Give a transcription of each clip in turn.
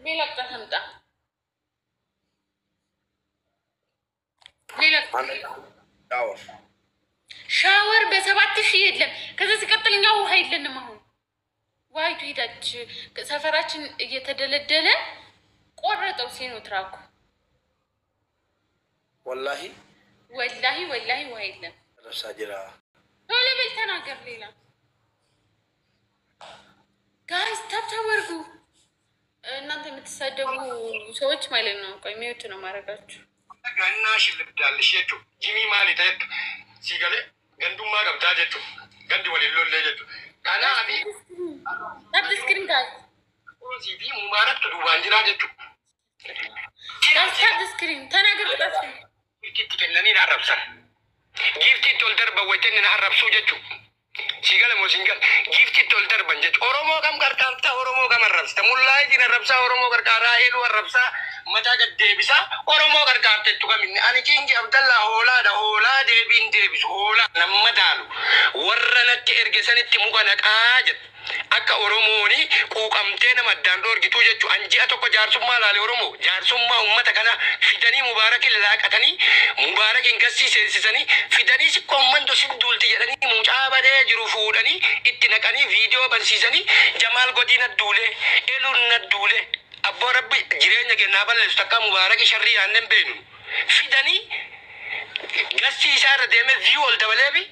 ሌላ ቅጣት አምጣ። ሌላ ሻወር። ሻወር በ7,000 የለም። ከዛ ሲቀጥል እኛ ውሃ የለንም። አሁን ውሃይቱ ሄዳች ሰፈራችን እየተደለደለ ቆረጠው ሲኖ ትራኩ። ወላሂ። ወላሂ ወላሂ ውሃ የለም። ረብሳ ጅራ። ቶሎ በል ተናገር። ሌላ guys tap tap አድርጉ። እናንተ የምትሳደቡ ሰዎች ማለት ነው። ቆይ mute ነው ማድረጋችሁ። Gannaa shillibdaallish jechuudha. Jimii maali ta'ettu si galee gandummaa qabdaa jechuudha. Gandi waliin lollee jechuudha. Kanaafi Tap screen, guys. Qoosii fi Mubaaraktu duubaan jiraa jechuudha. Guys, tap screen ተናገር። ቅጣት። Giiftiitti kennanii na arrabsan. Giiftiitti ol darban wayitanii na arrabsuu jechuudha. Si gala moo siin gala? Giiftiitti ol darban jechuudha. Oromoo kam gargaartaa? Oromoo kam arrabsita? Mullaa isin arrabsaa, Oromoo gargaaraa, eeluu arrabsaa, mataa gad deebisaa, Oromoo gargaartettu kaminni. Ani Kingi Abdallaa hoolaadha. Hoolaa deebiin deebisu. Hoolaa nama daalu. Warra natti erge sanitti muka naqaa jedha. Akka Oromooni quuqamtee nama addaan dhoorgituu jechuudha. An ji'a tokko jaarsummaa laale Oromoo. Jaarsummaa uummata kana fidanii Mubaarakin laaqatanii, Mubaarakin gassii seensisanii fidanii, sikkoo manto si duulti jedhanii, mucaa badee jiru fuudhanii itti naqanii viidiyoo bansiisanii, Jamaal Godii na duulee, Eluun na duulee. Abboo Rabbi jireenya kennaa balleessu takka Mubaaraki sharrii aannan beenu. Fidanii gassii isaa irra deemee view ol dabaleefi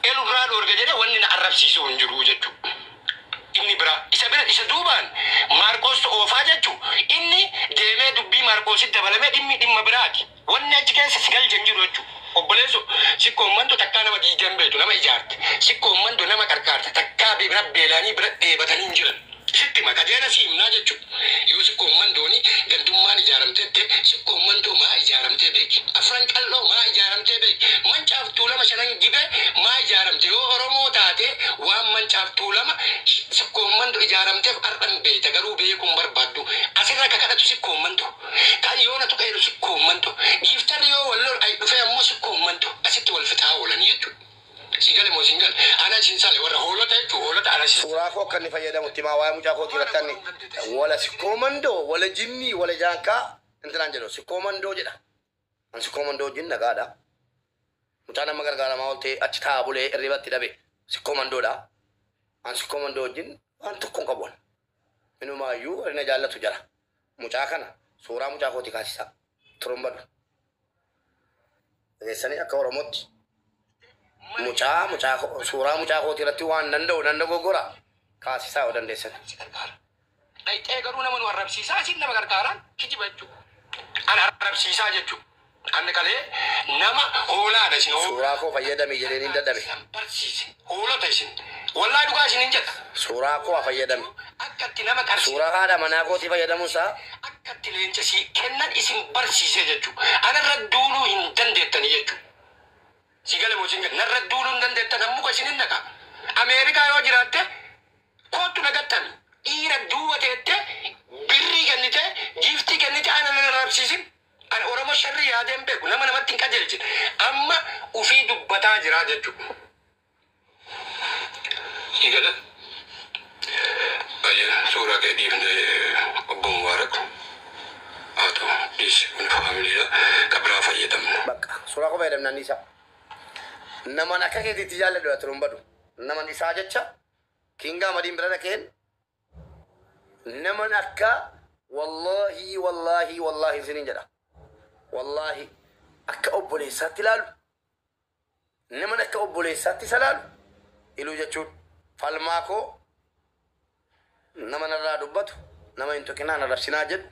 elurraa dhoorga jedhee wanni na arrabsiisu hin jiru jechuudha. Inni biraa isa bira isa duubaan Maarqos oofaa jechuudha. Inni deemee dubbii Maarqositti dabalamee dhimmi dhimma biraati. Wanni achi keessa si galche hin jiru jechuudha. Obboleessu, sikkoo mantu takkaa nama diigan beektu, nama ijaarte. Sikkoo mantu nama qarqaarte, takkaa bira beelanii bira dheebatanii hin jiran. Sitti maka qajeela si himnaa jechuudha. Yoo sikkoo mandooni gandummaan ijaaramteette, sikkoo mandoo maa ijaaramtee beeki? Afran Qalloo maa ijaaramtee beeki? Mancaaf Tuulama Shanan Gibee maa ijaaramte? Yoo Oromoo taate waan Mancaaf Tuulama sikkoo mandoo ijaaramteef har'an beekta, garuu beekuun barbaaddu. Asirra ka kadhatu sikkoo mandoo. Kan yoo na tuqeeru sikkoo mandoo. Giiftarri yoo wal lol dhufee ammoo sikkoo mandoo. Asitti wal fixaa oolanii jechuudha. Si gale moo siin gale? Ana isin sale warra hoolota jechuudha. Hoolota ana isin. Suuraa koo akka inni fayyadamu itti himaa. Waa'ee mucaa kootii irratti anni wala sikkoo mandoo, wala jinnii, wala jaankaa intinaan jedhu sikkoo mandoo jedha. An sikkoo mandoo wajjin nagaadha. Mucaa nama gargaaramaa ooltee achi taa'aa bulee hirribatti dhabe sikkoo mandoodha. An sikkoo mandoo wajjin waan tokko hin qabu. Inumaayyuu warri na jaallatu jira. Mucaa kana suuraa mucaa kootii kaasisaa. Turuun badu. Dhageessanii, akka Oromootti mucaa mucaa suuraa mucaa kootii irratti waan danda'u nan dogoggora, kaasisaa yoo dandeessan. Si gargaara. Dhayxee garuu nama nu arrabsiisaa, isin nama gargaaraan kijiba jechuudha. Ana arrabsiisaa jechuudha. Anni kalee nama hoolaadha isin. Suuraa koo fayyadami jedheen hin dadhabe. Barsiise. Hoolota isin. Wallaa dhugaa isin hin jedha. Suuraa koo fayyadami. Akka itti nama qarsiise. Suuraa haadha manaa kootii fayyadamuun isaa Akka itti leenca sii kennan isin barsiise jechuudha. Anarra duuluu hin dandeettanii jechuudha. Si gale moo siin gale? Narra duuluu hin dandeettan, hammuka isin hin naqa. Ameerikaa yoo jiraatte kootu na gattami. Dhiira duuba teette birrii kennite, giiftii kennite, ana nan arrabsiisin. Ani Oromoo sharrii yaadeen beeku, nama namatti hin qajeelchine. Amma ufii dubbataa jira jechuudha. Si gale? Baay'ee suuraa kee dhiifne, obbo Mubaarak. Haa ta'u, dhiisi, kun faamiliidha. Kan biraa fayyadamna. Bakka suuraa koo fayyadamnaan isaa. Naman akka keetiitti jaalladhu turuun badu. Naman isaa jecha Kingaa Madiin bira dhaqeen naman akka, wallahi wallahi wallahi isiniin jedha. Wallahi akka obboleessaatti ilaalu. Naman akka obboleessaatti isa ilaalu. Iluu jechuun falmaa koo nama narraa dubbatu, nama hin tuqinaa, na rabsinaa jedhu,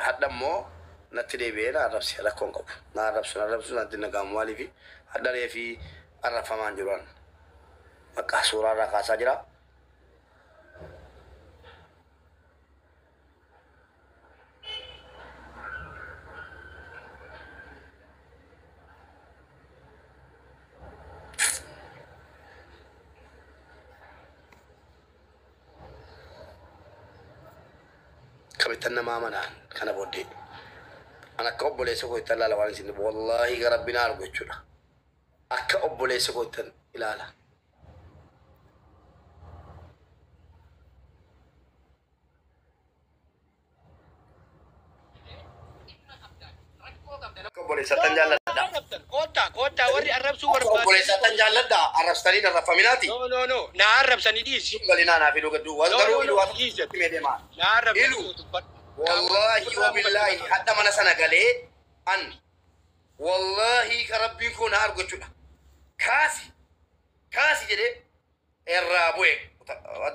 hadha immoo natti deebi'ee na arrabse, rakkoon qabu. Na arrabsu, na arrabsu, natti nagaamu. Maaliifi hadha reefi arrabfamaan jiru an. Bakka suuraa irraa kaasaa jira. Kamittan namaa amanaan kana booddee. An akka obboleessa koo ittan ilaala, waan isin wallahi gara rabbina argu jechuudha. Akka obboleessa koo ittan ilaala. Akka obboleessattan jaalladha. Koottaa koottaa warri arrabsuu Akka barbaadu. obboleessattan jaalladha. Arrabsitanii arrabfaminaati. No no no na arrabsanii dhiisi. Galinaa naa fiduu gadduu. No Garuu no iluu no waa dhiisi. tokko himee deemaa. Na arrabsanii Iluu. dubbadhu. Wallahi wa billahi hadda mana sana galee an wallahi ka rabbiin koo na argu jechuudha. Kaasi kaasi jedhee irraa bu'e.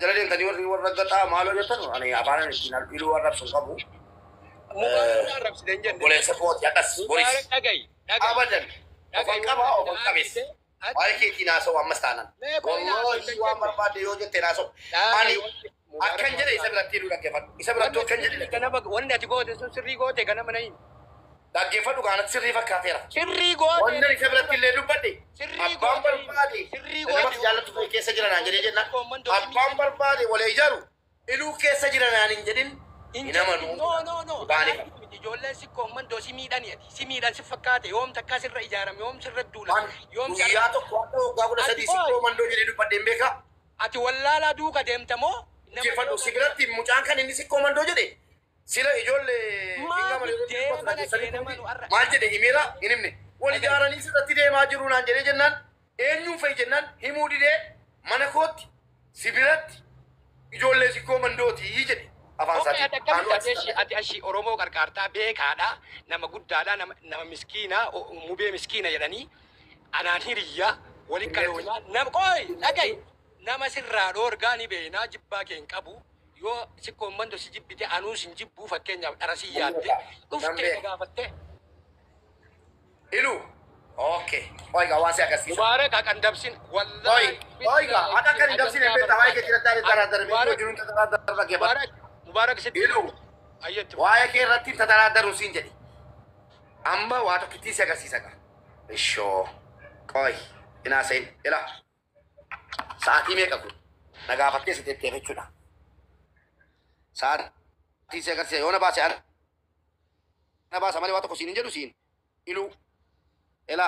Jala deemtanii warri warra gaxaa maaloo jettan ani afaan ittiin iluu arrabsu hin qabu. Mubaarak arrabsite hin jenne. Obboleessa kooti akkas boris. Mubaarak dhaga'i dhaga'i. Abadan ofan qaba ofan qabeessa. Waa'ee keetiin haasa'u ammas taanan. Wallahi waan barbaadde yoo jette haasa'u. Ani akkan jedhe isa biratti iluu dhaggeeffadhu. Isa biratti akkan jedhe Ganama wanni ati goote sun sirrii goote ganama na himi. dhaggeeffadhu kaanatti sirrii fakkaateera. Sirrii goote. Wannan isa biratti illee dubbadhe Sirrii abbaan goote. barbaade Sirrii namatti goote. jaallattu fa'i keessa jira naan jedhee jennaan abbaan barbaade walee ijaaru iluu keessa jira naan hin jedhin hin amanu. No no no. Baanifa. Ijoolleen si koomandoo si miidhani ati. Si miidhan si fakkaate yoom takkaa sirra ijaarame yoom sirra duula Waan yoom guyyaa tokko akka waggaa 13 sikkoo mandoo jedhee dubbadheen beekaa. Ati wallaalaa duuka deemta moo? Dhaggeeffadhu si biratti mucaan kan inni sikkoo mandoo jedhe sila ijoollee Maaf deemana kee nama nu arra- maal jedhe himeera hin himne wal ijaaranii sirratti deemaa jiru naan jedhee jennaan eenyuun fa'i jennaan himuu didee mana kootti si biratti ijoollee sikkoo mandootii jedhe afaan Okay, ati isaatiin. akkamitti ati ashi ati ashi Oromoo qarqaartaa beekaadha, nama guddaadha, nama nama miskiinaa, mubee miskiina jedhanii anaan hiriyyaa waliin kaloonaa nama qoy dhaga'i nama sirraa dhoorgaa ni beeknaa jibbaa kee hin qabu yoo si koommando si jibbite anuu sin jibbuu fakkeenyaaf dharasii yaadde dhuftee na gaafatte Ilu okay oiga waan si agarsiisa. Mubaarak haqan dabsin Oi oiga akka kan hin dabsine beektaa waa'ee kee irratti taraa darbe jiruun taraa darbe dhaggeeffadhu. Mubaarak Mubaarak sitti Ilu ayyetti waa'ee kee irratti taraa daruun siin jedhe. Amma waa tokkittii si agarsiisa gaa. Ishoo qoy hinaa seen ila sa'aatii meeqa kun na gaafattee si tetteef jechuudha. Sa'aatii si agarsiisa yoo na baase ana na baasa malee waa tokko siin hin jedhu siin iluu ila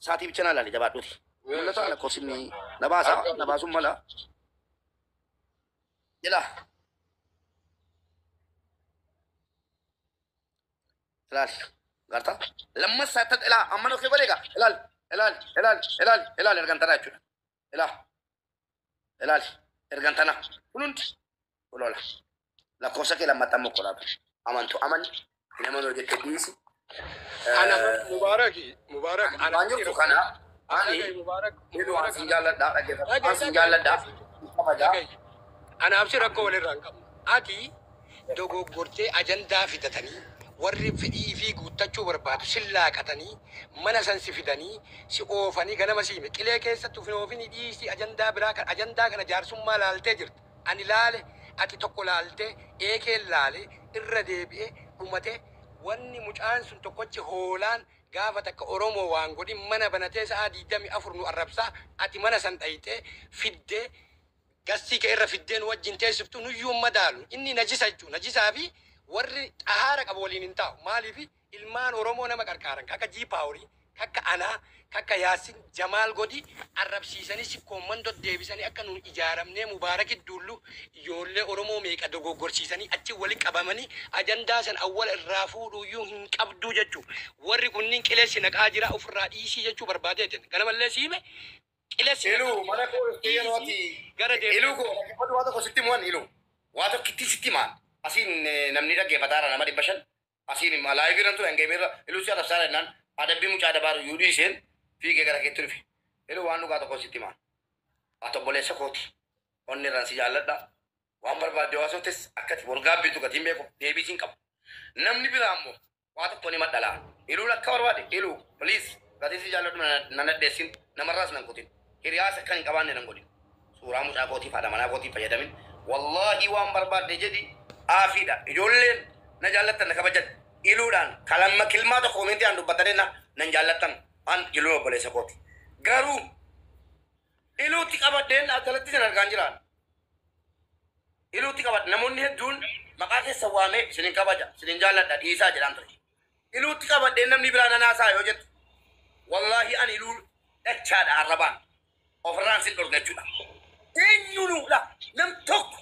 sa'aatii bicha na ilaali jabaadhuuti. Mul'ata lakkoofsinni na baasa na baasuun mala. Ila ilaali garta lammas sa'aatii ilaa amma na kee bareega ilaali ilaali ilaali ilaali ilaali ergan tanaa jechuudha. Ilaa ilaali ergan tanaa kun hundi olola lakkoofsa kee lammattan mokkolaatu amantu amani hin amanuu jettee dhiisi. Ana Mubaarak Mubaarak ana Waan jirtu kana ani Mubaarak iluu an sin jaalladhaa dhaggeeffadhu an sin jaalladhaa kabajaa. Anaaf si rakkoo walirraa hin qabnu. Ati dogoggortee ajandaa fidatanii warri fedhii fi guuttachuu barbaadu si laaqatanii mana san si fidanii si oofanii ganama si hime qilee keessatti ufin oofini dhiisi ajandaa biraa kan ajandaa kana jaarsummaa laaltee jirta. Ani laale ati tokko laaltee eekeen laale irra deebi'ee dhumate wanni mucaan sun tokkochi hoolaan gaafa takka Oromoo waan godhin mana banatee sa'a 24 nu arrabsaa ati mana san dhayitee fiddee gassii kee irra fiddeen wajjin teessiftu nuyyuu hin madaalu. Inni najisa jechuudha. Najisaa fi warri xahaara qabu waliin hin taa'u. Maaliif ilmaan Oromoo nama qarqaaran kakka Jiipaaworii, kakka Anaa, kakka Yaasin Jamaal Godi arrabsiisanii si koommandoo deebisanii akka nuun ijaaramnee Mubaarak Duullu ijoollee Oromoo meeqa dogoggorsiisanii achi wali qabamanii ajandaa san awwala irraa fuudhuyyuu hin qabduu jechuudha. Warri kunniin qileessi naqaa jira ofirraa dhiisii jechuu barbaadeetin. Ganamallee siime qileessi Iluu mana koo dhuftee yeroo ati gara deemtee. Iluu koo dhaggeeffadhu waa tokko sitti himuun iluu waa tokkitti sitti himaan asiin namni dhaggeeffataara nama 500 asiin laayivii irra ture hangeemeerra iluu si arrabsaara jennaan adabbii mucaa dabaaru yoo dhiiseen fiigee gara keetti dhufe iluu waan dhugaa tokko sitti himaan ati obboleessa kooti onni irraan si jaalladha waan barbaadde waa sooftes akkati wal gaabbitu gatiin beeku deebii siin qabu namni biraa immoo waa tokko ni madhalaa iluu lakka barbaade iluu please gatiin si jaalladhu na nadheessin namarraas nan kutin hiriyaas akka hin qabaanne nan godhin suuraa mucaa kootiif haadha manaa kootiif fayyadamin wallahi waan barbaadde jedhi aafiidha ijoolleen na jaallattan na kabajan iluudhaan kalamma kilmaa tokko komentii aan dubbatanii na nan jaallattan an iluu obboleessa kooti garuu iluutti qabadheen akkanatti isin argaan jiraan iluutti qabadhe namoonni hedduun maqaa keessa waamee isinin kabaja isinin jaalladha dhiisaa jedhaan ture iluutti qabadheen namni biraa nanaasaa yoo jettu wallahi ani iluu dhachaadha arrabaan ofirraan sin dhorga jechuudha. Eenyuudha nam tokko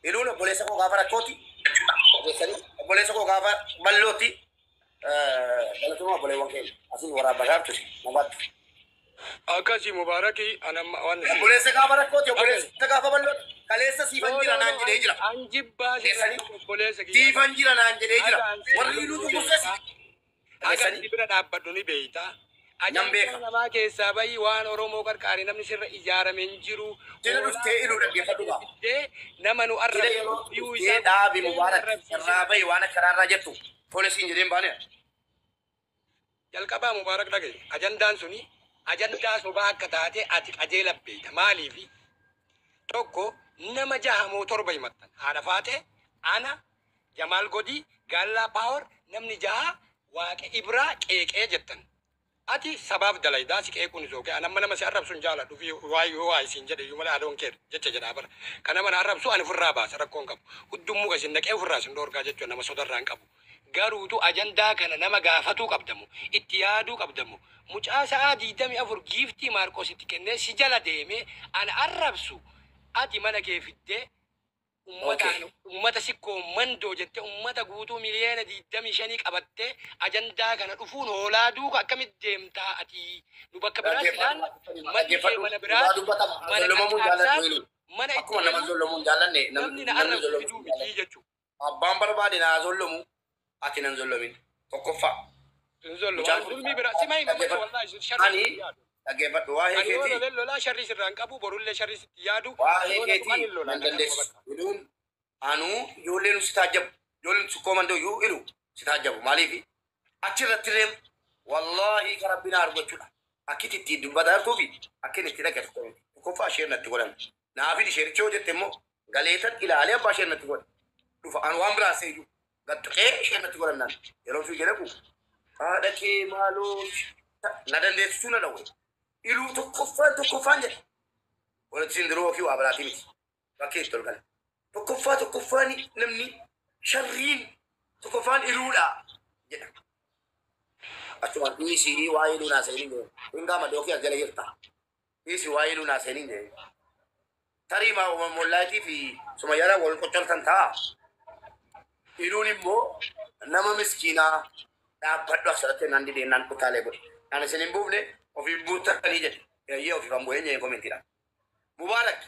iluun obboleessa koo gaafa rakkooti obboleessa koo gaafa bal'ooti Galatuma obboleewwan keenya asiin waraabbataa turte nagaatti. Akkasii Mubaarakii anamma waan si. Obboleessa gaafa rakkooti, obboleessa gaafa bal'ooti, kaleessa siifan jira naan jedhee jira. Anjibbaa Keessanii? obboleessa kiyya. Siifan jira naan jedhee jira. Warri iluutu kurses. Akka inni bira dhaabbadhu ni beeyta. Nan beeka. Ajandaa namaa keessaa bahi, waan Oromoo qarqaare namni sirra ijaarame hin jiru. Jala dhuftee iluu dhaggeeffadhu qaba. Fiddee nama nu Jala yeroo arrabsu iyyuu dhuftee isaa dhaabi Mubaarak irraa bahi, waan akka karaarraa jettu poolisiin jedheen baane. Jalqabaa Mubaarak dhagaye. Ajandaan suni ajandaa sobaa akka taate ati qajeela beeyta. Maaliifi tokko nama jaha moo torba himattan. Haadha faate, ana, Jamaal Godii, Gaallaa Paawar, namni jaha Waaqe Ibraa qeeqee jettan. Ati sabaaf dalaydaa si qeequun isoo kee anamma nama si arrabsu hin jaaladhu fi waa yoo waa isin jedhe iyyuu malee adoon kee jecha jedhaa bara. Kan nama na arrabsu ani ofirraa baasa, rakkoon qabu. Huddumuu isin naqee ofirraa isin dhoorgaa jechuudha, nama sodarraa hin qabu. Garuutu ajandaa kana nama gaafatuu qabdamu, itti yaaduu qabdamu. Mucaa sa'aa 24 giiftii Maarqos itti kennee si jala deemee ana arrabsu ati mana kee fiddee ummataan ummata Sikkoo Mandoo jettee ummata guutuu miliyoona 25 qabattee ajandaa kana dhufuun hoolaa duuka akkamitti deemtaa? Ati nu bakka biraatti ilaalla, manni kee mana biraatti, mana Zollomamuun qarqaarsaa jaalladhu ilu. mana itti Akkuma nama galu zollomuun jaallanne namni na namni arrabsu zollomuun fiduu jaallanne. mitii jechuudha. Abbaan barbaade naa zollomu, ati nan zollomin. Tokkoffaa. Hin zollomu. Mucaan kun Zulmii bira sima hima malee wallaahi sharri Ani sitti yaadu. dhaggeeffadhu waa'ee Ani yoo keetii. lolee lolaa sharri sirraa hin qabu, borullee sharri sitti yaadu. Waa'ee Yoo na tuqan keetii hin lolaa nan na qabuma dandeessu. bakka. Iluun anuu ijoolleen si taajjabu. Ijoolleen Sikkoo Mandoo iyyuu ilu si taajjabu. Maaliifi achirratti reem wallaahi ka rabbi na argachuudha. Akkiti ittiin dubbataa jirtuufi akkin itti dhaqe tokko miti. Tokkoffaa isheen natti godhan. Naafin isheericha yoo jette immoo galeetan ilaalee abbaa isheen natti godhe. Dhufa an waan biraa seeyyuu gadduqee isheen natti godhan naan. Yeroo fi jedhamu haadha kee maaloo na dandeessisuu na dhawwe. Iluu tokkoffaan tokkoffaan jedhe. Walitti sindiroo yookiin waa biraatii miti. Bakkee itti ol gale. Tokkoffaa tokkoffaan namni sharriin tokkoffaan iluudha jedha. Achuma dhiisii waa'ee iluu naa seeniin jedhe. Hin gaama dookii as jala jirta. Dhiisii waa'ee iluu naa seeniin jedhe. Tarii mollaatii fi sumayyaadhaan wal qoccoltan ta'a. Iluun immoo nama miskiinaa dhaabbadhu asirratti naan didee naan kutaalee godhe. Naan isin hin buufne, ofiif buutanii jedhe. Eeyyee, ofiif an bu'ee jedhe komentiidhaan. Mubaarak,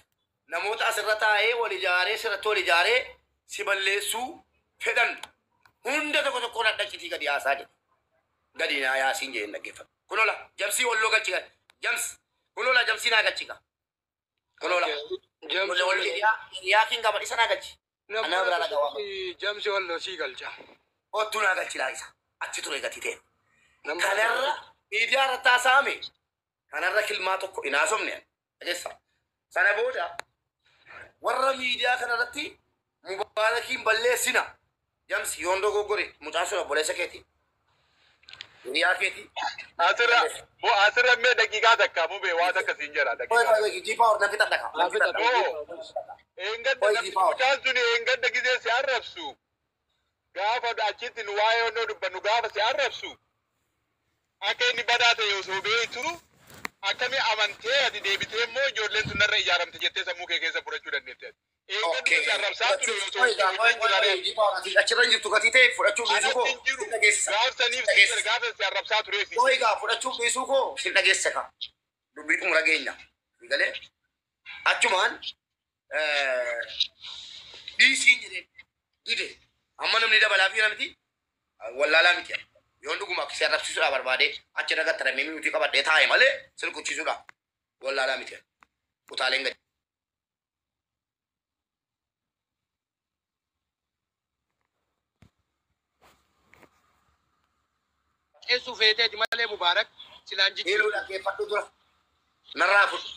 namoota asirra taa'ee wal ijaaree sirratti wal ijaaree si balleessuu fedhan hunda tokko tokkoon dhaqqitii gadi haasaa jedhe. Gadi naa yaasiin jedheen dhaggeeffadhu. Kunola jamsii walloo galchi, jams kunola jamsii naa galchi gaa. Kunola. Jamsi Wal hiriyaa kin qaba, isa naa galchi. Anaa biraa dhagaa waama. Jamsi walloo sii galcha. Ottuu naa galchi laa isa. Achi ture gatii ta'e. Kanarra miidiyaa irratti haasa'ame. Kanarra kilmaa tokko hin haasofne. Dhageessa. Sana booda warra miidiyaa kanarratti Mubaarakiin balleessina. Jamsi, yoon dogoggore, mucaan sun obboleessa keeti. Hiriyaa keeti. Asirra bo asirra mee daqiiqaa takka mubee waa takka siin jedha daqiiqaa. Jiipaa hor nan fixadha ka. Nan fixadha. Eengadda Oi, namni Jiipaa. mucaan sun eengadda gizee si arrabsu, gaafa achitti nu waa'ee onnoo dubbannu gaafa si arrabsu, akka inni badaa ta'e osoo beektu akkami amantee ati deebitee immoo ijoolleen sun narra ijaaramte jettee sammuu kee keessa fudhachuu dandeette ati? Eengadda si arrabsaa ture osoo hin jiraate. Achirra hin jirtu gatii ta'e fudhachuuf dhiisuu koo Anatti hin jiru. sin dhageessisa. Gaaf saniif si jedhe, gaafa si arrabsaa ture si. Koo egaa fudhachuuf dhiisuu koo sin dhageessa ka. Dubbii xumura geenya. Galee achumaan dhiisiin jedheen dide. Amma namni dabalaa fi miti wallaalaa miti. Yoon dhuguma si arrabsiisuudhaaf barbaade achi irra gattaramee miyuutii qabadhee taa'e malee silkuchisuudhaaf wallaalaa miti. Utaaleen gadi. Qeessuu feeteeti malee Mubaarak silaan jijjiiru. Eeluu dhaggeeffadhu dura. Narraa fudhu.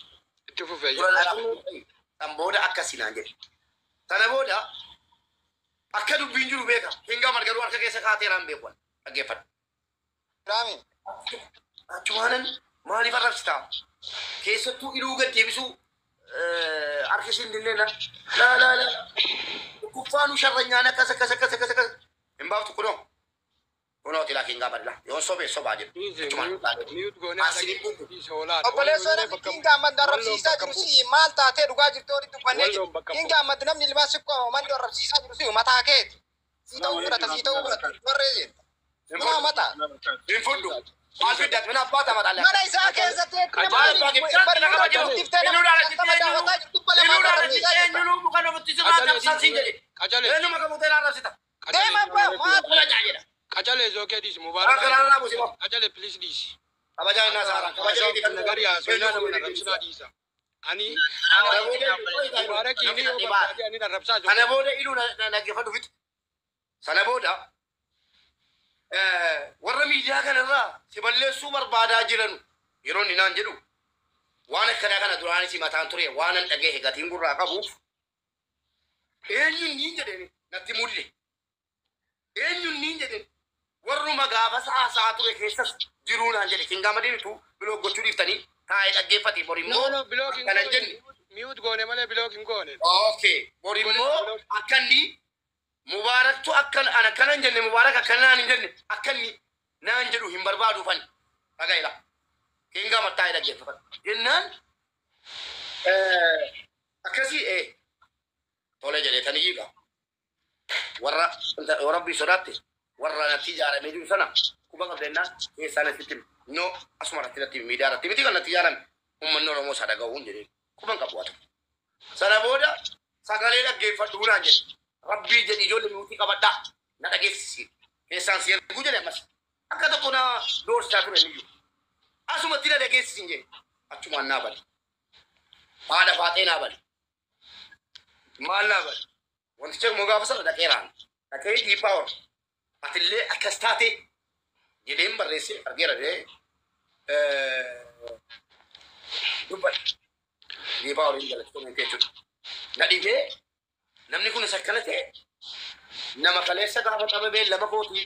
Itti fufee. Dura narraa fudhu. San booda akkasii naan jedhe. Sana booda akka dubbiin jiru beeka. Hin gaman garuu harka keessa kaateeraan beeku. Dhaggeeffadhu. Raami. Achumaanan maaliif arrabsitaa? Keessattuu iluu gad deebisuu harka isheen dinnee na laa laa laa. Kuffaanu sharranyaan akkas akkas akkas akkas akkas. Hin baaftu kunoo. Kunoo tilaa kin gaafadha. Yoon sobee sobaa jedhu. Achumaan. Mute goonee Asii Obboleessoo, namni King Ahmad arrabsiisaa jiru si maal taatee dhugaa jirtu walitti dubbannee jiru. King Ahmad namni ilmaa Sikkoo Mandoo arrabsiisaa jiru si mataa keeti. Si ta'uu fudhata, si ta'uu fudhata. Warree jedhu. Nama mata. Hin fudhu. Maal fiddat mana abbaa tamadha. Mana isaa keessatti Deema abbaa maal Qacalee zookee dhiisi Mubaarak. Qacalee please dhiisi. Nagari haasofnaa nama arrabsinaa dhiisa. Ani Mubaarakii ni yoo barbaade ani arrabsaa jiru. Sana booda iluu naggeeffadhu fixu. Sana booda warra miidiyaa kanarraa si balleessuu barbaadaa jiran yeroo inni naan jedhu waan akkanaa kana duraanis mataan ture waan an dhagahe gatiin gurraa qabuuf eenyuun niin jedheen natti mulle eenyuun niin jedheen warruma gaafa sa'a sa'a ture keessas jiruu naan jedhe King Ahmadiin utuu block gochuu dhiiftanii taa'ee dhaggeeffate bor immoo No no block hin akkana hin jenne. goone. Mute goone malee block hin goone. Okay. Bor immoo akkanni Mubaaraktu akkan an akkana hin jenne Mubaarak akkana naan hin jenne akkanni naan jedhu hin barbaaduufani. Dhagaila. King Ahmad taa'ee dhaggeeffata. Jennaan akkasii tole jedhee tani hiika. Warra rabbii sodaatte warra natti ijaaramee jiru sana quba qabdennaan keessaan asitti himi. No asuma irratti natti himi miidiyaa irratti miti kan natti ijaarame uummanni Oromoo isa dhaga'uun jedheen quban qabu haa ta'u. Sana booda sagalee dhaggeeffadhu naan jedhe. Rabbii jedhi ijoollee nuti qabadhaa na dhageessisi. Keessaan si erguu jedhe ammas. Akka tokko na doorsisaa ture niyyuu. Asumatti na dhageessisi jedhe. Achumaan naa bade. Haadha faaxee naa bade. Maal naa bade. Wanticha immoo gaafa sana dhaqeeraan. Dhaqee dhiibbaa hor. Atillee akkas taate jedheen barreessee argeera jedhee dubbadhe. Dhiibbaa horiin jalatti komentee jechuudha. Na dhibee namni kun isa akkana ta'e nama kaleessa gaafa qabamee lama kootii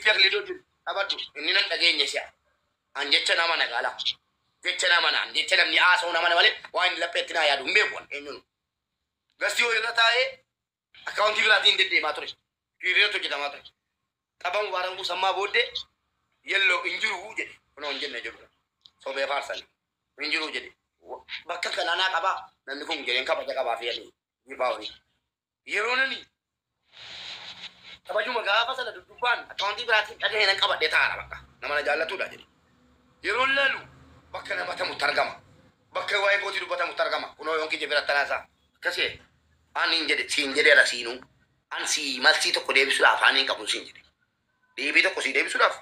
fi akliidoo jiru qabadhu inni nan dhageenye si'a. An jecha nama nagaala. Jecha nama naan jecha namni haasa'u nama malee waan inni lapheetti naa yaadu hin beeku an eenyuun. Gastii hoo irra taa'ee akkaawuntii biraatiin deddeemaa ture. Hiriiratu hojjetamaa ture. Tapha Mubaarak Guusammaa booddee yelloo hin jiru jedhe. Kunoo hin jenne jedhu. Sobee faarsan. Hin jiru jedhe. Bakka kanaa naa qabaa namni kun jedheen kabaja qabaa fi ani dhiibbaa horii. Yeroo nani kabajuma gaafa sana duddubbaan akkaawuntii biraatiin dhagahee nan qabadhee taa'aara bakka. Nama na jaallatudha jedhe. Yeroo laalu bakka nama tamutti argama. Bakka waa'ee kootii dubbatamutti argama. Kunoo yoon kiyya biratti tanaasaa. Akkasii ani hin jedhe siin jedheera siinuu. An sii malsii tokko deebisuudhaaf ani hin qabu siin jedhe. Deebii tokko sii deebisuudhaaf